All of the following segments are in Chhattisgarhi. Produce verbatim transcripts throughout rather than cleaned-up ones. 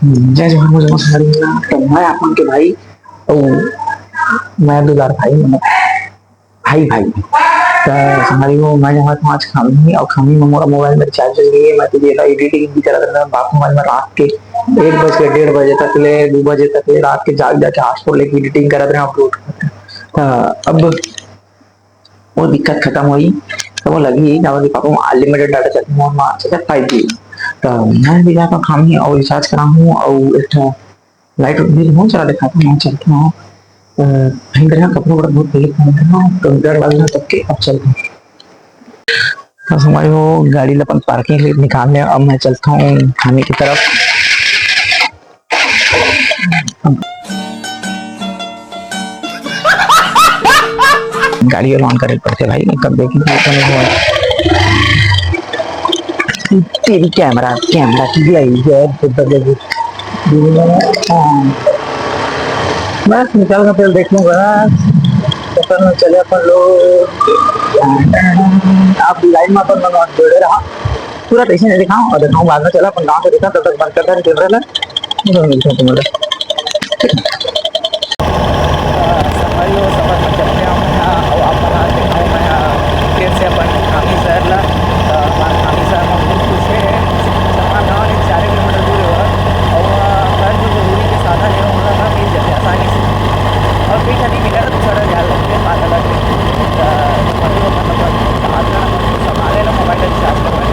जय जोहार, मोर जम्मो संगवारी मन ला। तो मैं आप मन के भाई, अउ मैं दुलार भाई, मतलब, भाई, भाई। तो संगवारी हो, मैं जावत हूँ आज खम्ही, अउ खम्ही में मोर mobile में recharge चल गई है। मैं तो ये ना editing भी करत रहता, बाप mobile में रात के एक बज के डेढ़ बजे तक ले, दो बजे तक ले रात के जाग जाके hotspot लेके editing करत रहे, upload करत रहे। तो अब वो दिक्कत खत्म होई, तो वो लगी, काबर कि पापा unlimited data चलथे, मोर मा चलथे five G। तो मैं भी जाता हूँ खम्ही अउ recharge कराहूँ, अउ एक ठो light भी बहुत सारा दिखाता हूँ, मैं चलता हूँ। अ, कहीं करा कपड़ा वपड़ा बहुत पहले पहन रहा हूँ, तो डर लग रहा, तब के अब चलता हूँ। तो संगवारी हो, गाड़ी ला अपन parking ले निकाल ले, अब मैं चलता हूँ खम्ही की तरफ। गाड़ी वाला on करे पड़थे भाई, कब देखी तो नहीं हुआ। तेरी camera, camera की भी आई है, तो बदल गई। बस निकाल के तेल देख लूंगा। तो फिर चले अपन लोग। आप लाइन में अपन लोग जुड़े रहा। पूरा कैसे नहीं दिखाऊं और दिखाऊं बाद में। चला अपन गाँव से दिखा, तब तक बंद कर दे camera ला। तो मिलते हैं तुम्हारे। संगवारी हो, सफर में चलते हैं हम यहाँ, और आप मन आज दिखाऊँ मैं, अ, फिर से अपन खम्ही शहर ला। अ, हमारे खम्ही शहर में बहुत कुछ है। हमारे गाँव ले चार किलोमीटर दूर है, और, अ, हर जो जरूरी के साधन है, वो ना मिल जाते आसानी से। और कहीं नहीं मिला तो थोड़ा ध्यान रखते हैं, पागल है। अ, मतलब, मतलब, आज ना संभाले ना, mobile recharge करवाए।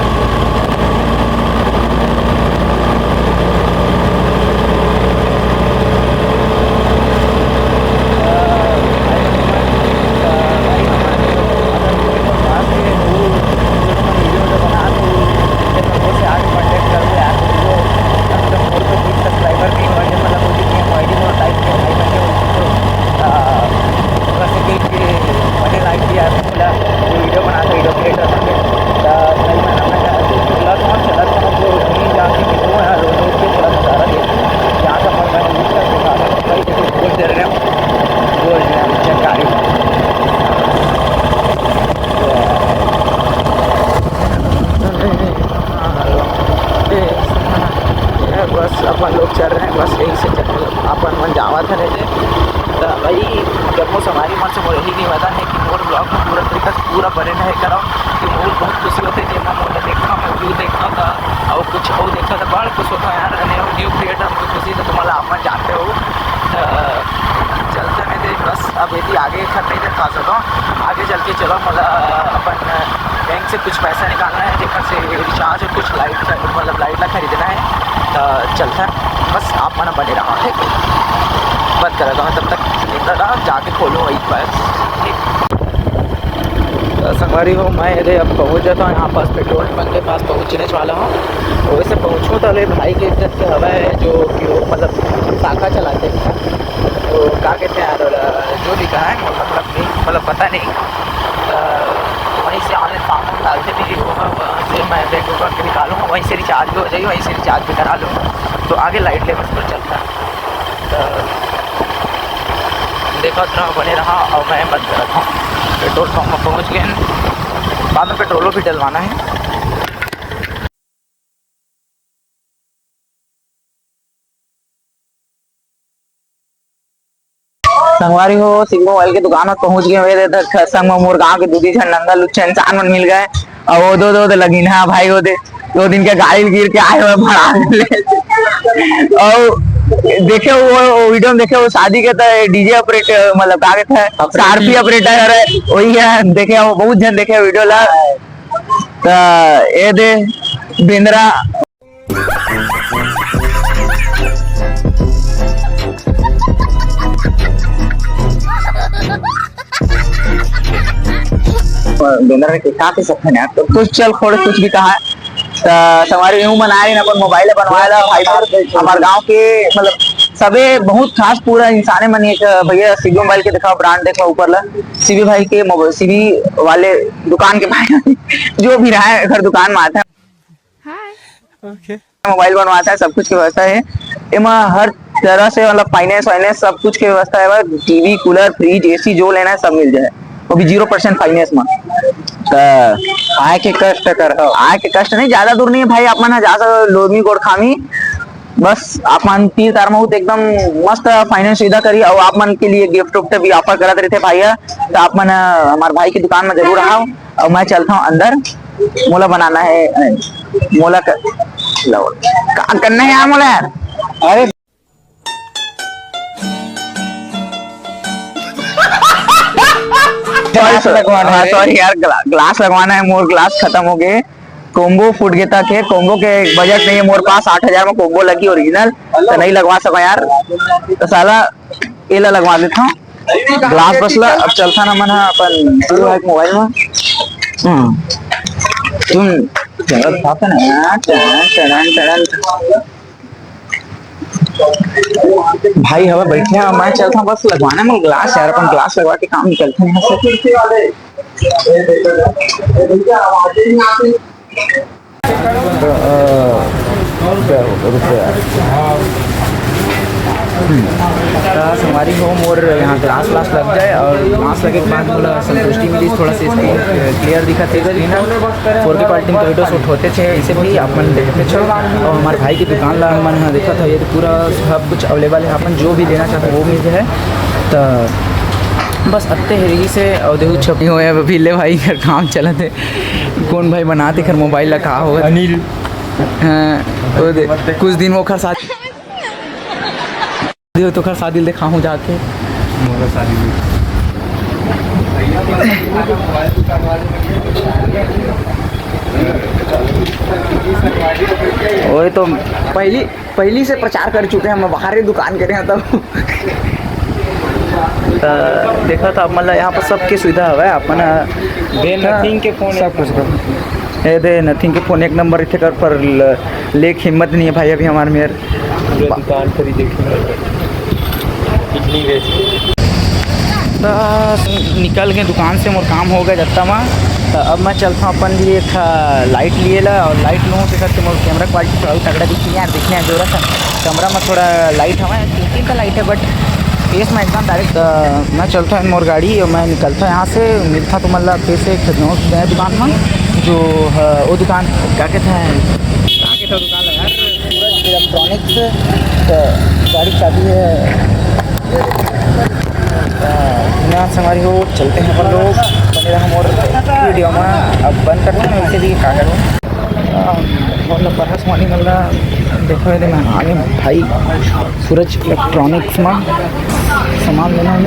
Subscriber नहीं हुआ है, मतलब, वो जितने ID monetize किए, भाई बन गए, वो तो, आ, बस एक, एक बड़े लाइक दिया है, बोला, ये video बनाता, video creator बन गया। तो भाई, मैं अपना चला तो हूँ, चला तो हूँ, तो नहीं जाके मिलूँ यार, रोड, रोड पे थोड़ा सा सारा देख, यहाँ का मैं, मैं use कर सकता हूँ, भाई, देखो, गोल दे रहे हैं, गोल दे रहे हैं, चेक गाड़ी। बस अपन लोग चल रहे हैं, बस यहीं से चल, अपन मन जावत है। तो भाई, जब वो सवारी मन से मोर यही नहीं पता है कि मोर vlog में पूरा तरीका से पूरा बने रहे करो, कि मोर बहुत खुशी होती है, जब मैं मोर देखता हूँ, view देखता था और कुछ और देखता था, बड़ा खुश होता है यार। नया न्यू क्रिएटर हमको खुशी से तुम्हारा आप मन जानते हो। तो चलते हैं, देख, बस अब यदि आगे खत नहीं दिखा सको, आगे चल के चलो, मतलब, अपन बैंक से कुछ पैसा निकालना है, जेकर से रिचार्ज और कुछ लाइट का, मतलब, लाइट ला खरीदना है। तो चलता है, बस आप मन बने रहो, ठीक? बंद कर देता हूँ, तब तक जिंदा रहो, जाके खोलूँ वही पर, ठीक? तो संगवारी हो, मैं ये अब पहुँच जाता हूँ यहाँ पास, पेट्रोल पंप के पास पहुँचने वाला हूँ। वैसे पहुँचूँ तो ले भाई के इज्जत के हवा है, जो कि वो, मतलब, शाखा चलाते हैं, तो क्या कहते हैं यार, जो भी कहा है, मतलब, नहीं, मतलब, पता नहीं। अ, वहीं से ऑनलाइन फॉर्म डालते भी होगा, वहाँ से मैं बैंक अकाउंट निकालूंगा, वहीं से रिचार्ज भी हो जाएगी, वहीं से रिचार्ज भी करा लूँगा, तो आगे लाइट लेवल पर चलता है। तो देखो, इतना बने रहा और मैं बंद कर रहा हूँ। पेट्रोल पंप में पहुँच गए हैं, बाद में पेट्रोलो भी डलवाना है। संगवारी हो, सिग्मो मोबाइल के दुकान में पहुंच गए। मेरे इधर ख-, संग में मोर गांव के दू दी झन नंगा लुच्चा इंसान मन मिल गए। और वो दो, दो, दो लगिन, हाँ भाई, वो दे, दो दिन के गाड़ी गिर के आए हुए भड़ा ले। और देखे वो, वो वीडियो में देखे, वो शादी के तो डीजे ऑपरेटर, मतलब, का कहते हैं, ऑपरेटर। आरपी ऑपरेटर है, वही है। देखे, वो बहुत झन देखे वीडियो ला। तो ये दे बेंदरा। बेंदरा के का कह सकते हैं यार, तो कुछ चल खोड़ कुछ भी कहा है। तो संगवारी यूं मना रही ना, अपन मोबाइल बनवाए ला भाई, हमारे गांव के, मतलब, सबे बहुत खास पूरा इंसाने मन। एक भैया सीबी मोबाइल के देखा, ब्रांड देखा ऊपर ला, सीबी भाई के मोबाइल, सीबी वाले दुकान के भाई जो भी रहा है, अगर दुकान में आता है, हाय। ओके। मोबाइल बनवाता है, सब कुछ की व्यवस्था है। एमा हर तरह से, मतलब, फाइनेंस वाइनेंस सब कुछ की व्यवस्था है। टीवी, कूलर, फ्रिज, एसी जो लेना है, सब मिल जाए, वो भी जीरो परसेंट फाइनेंस में। तो आए के कष्ट कर, आए के कष्ट नहीं, ज्यादा दूर नहीं है भाई, आप मन ह जा सको लोरमी गोड़खामी, बस आप मन तीर तार महूं त एकदम मस्त finance सुविधा करी, अउ आप मन के लिए gift उफ्ट भी offer करत रहिथे भाई ह। त आप मन, अ, हमार भाई के दुकान में जरूर आओ, अउ मैं चलता हूँ अंदर। मोला बनाना है, अ, मोला क-, लो, का करना है यार मोला यार? अरे sorry, sorry। लगवाना हाँ, है। Sorry यार, ग्ला-, ग्लास लगवाना है, मोर ग्लास खत्म हो गए। Combo फूट गए तक है, combo के बजट नहीं है मोर पास, आठ हजार में combo लगी original, तो नहीं लगवा सको यार। तो साला एला लगवा देता हूँ ग्लास बस ला। अब चलता ना मन हा अपन गुरु भाई के मोबाइल में। हम्म। तुम चल पाता ना। चढ़न, चढ़न, चढ़न। भाई हवा बैठे हैं, मैं चलता हूँ बस लगवाना मोर ग्लास यार, अपन ग्लास लगवा के काम निकलते हैं यहाँ से। तो, अ, रुक जा, रुक जा। हम्म। त संगवारी हो, मोर यहाँ ग्लास व्लास लग जाए और ग्लास लगे के बाद मोला संतुष्टि मिली, थोड़ा सा screen clear दिखत है screen ह। Four K quality में तो video shoot होते थे, इसे भी आप मन देखते छो। और हमारे भाई की दुकान ला हमन यहाँ देखा था, ये तो पूरा सब कुछ available है, अपन जो भी लेना चाहते वो मिल जाए। तो बस अत्ते हेरी से और देखो छपी हुए हैं अभी ले भाई, घर काम चलत है। कौन भाई बनाते खर मोबाइल ला का होगा? अनिल। हाँ, वो दे, कुछ दिन वो खर साथ, तो खर शादी दिखाऊं जाके। मोला शादी भी। ओए तो पहली पहली से प्रचार कर चुके हैं, हम बाहर ही दुकान करे हैं तब। त देखा था, मतलब, यहाँ पर सबके सुविधा हवय, अपन दे नथिंग के फोन सब कुछ कर। ए दे नथिंग के फोन एक नंबर इथे कर, पर ल-, लेक हिम्मत नहीं है भाई अभी हमारे मेर। पूरा दुकान पर ही देखे, इतनी बेच। त निकल के दुकान से मोर काम हो गया जत्ता मा। त अब मैं चलता हूँ अपन लिए एक ठा लाइट लिए ला, और लाइट लूँ तो करके मोर कैमरा क्वालिटी थोड़ा तगड़ा दिखी यार, दिखने जोरा सा कैमरा में थोड़ा लाइट हवा है, तीन तीन का लाइट है, but फेस में एकदम डायरेक्ट। मैं चलता हूँ मोर गाड़ी और मैं निकलता हूँ यहाँ से, मिलता तुम्हारा फिर से एक नया दुकान में, जो, अ, वो दुकान क्या कहते हैं, क्या कहते हैं दुकान है यार? सूरज इलेक्ट्रॉनिक्स। तो गाड़ी चाबी है। तो ना संगवारी हो, चलते हैं अपन लोग, बने रहा मोर वीडियो में। अब बंद करते हैं, वैसे भी का करूँ। आ, मतलब बरहस मानी मतलब देखो ये मैं आने भाई सूरज इलेक्ट्रॉनिक्स में सामान लेना है।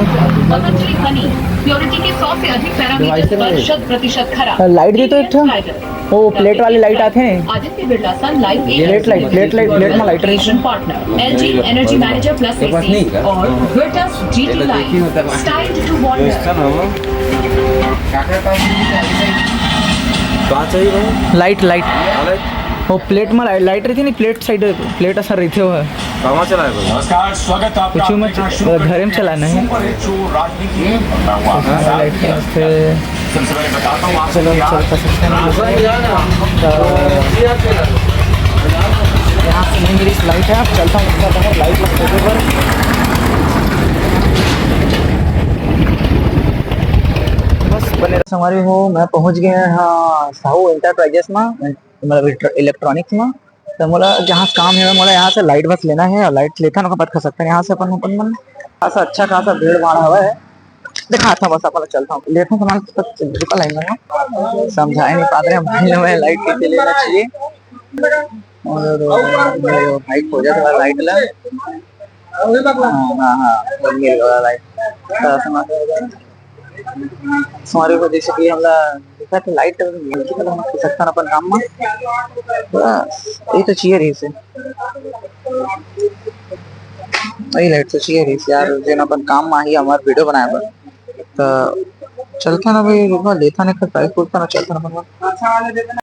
प्योरिटी के सौ से अधिक पैरामीटर पर शत प्रतिशत खरा। लाइट दे तो एक ठा। वो प्लेट वाली लाइट आते हैं। Aditya Birla sun life plate light, plate light, plate में लाइट रही। Partner LG energy manager plus AC और Virtus GT line styled to wonder. का चाहिए भाई? Light, light. हाँ, लाइट। वो प्लेट में लाइट, लाइट रही थी नहीं, प्लेट साइड, प्लेट असर रही थी वो। कहाँ चला है भाई? नमस्कार, स्वागत है आपका कुछ मत, अपने शो पर। घरे में चलाना है। सुपर हिट शो राजनीति। हाँ, लाइट है, फिर सबसे पहले बताता हूँ आप चलो, सभी चल आप सकते हैं। तो यहाँ से नहीं मिली लाइट है, अब चलता हूँ ऊपर बाहर लाइट लगते पर। बस बने रहो। संगवारी हो, मैं पहुँच गया हाँ साहू एंटरप्राइजेस में, मतलब इलेक्ट्रॉनिक्स में। तो मोला जहाँ से काम है, मोला यहाँ से लाइट बस लेना है और लाइट लेथन ओकर बाद खा सकते हैं। यहाँ से अपन, अपन मन खासा अच्छा खासा भीड़ भाड़ हवा है। दिखाता बस अपन चलता हूँ, लेता हूँ सामान, तब चल चुका लाइन में। समझाए नहीं पाते हैं भाई, हमें लाइट कैसे लेना चाहिए। और मेरे भाई खोजा था लाइट ला। हाँ, हाँ, हाँ, वो मिल गया लाइट। तो सामान हमारे को जैसे कि हमला देखा तो लाइट मल्टी कलर में खिसकता ना अपन काम में। बस, ये तो चाहिए रही से। वही लाइट तो चाहिए रही से यार, जेन अपन काम में ही हमारे वीडियो बनाए बर। तो चलता ना भाई, रुकना लेता नहीं, फिर प्राइस पूछता ना, चलता ना अपन।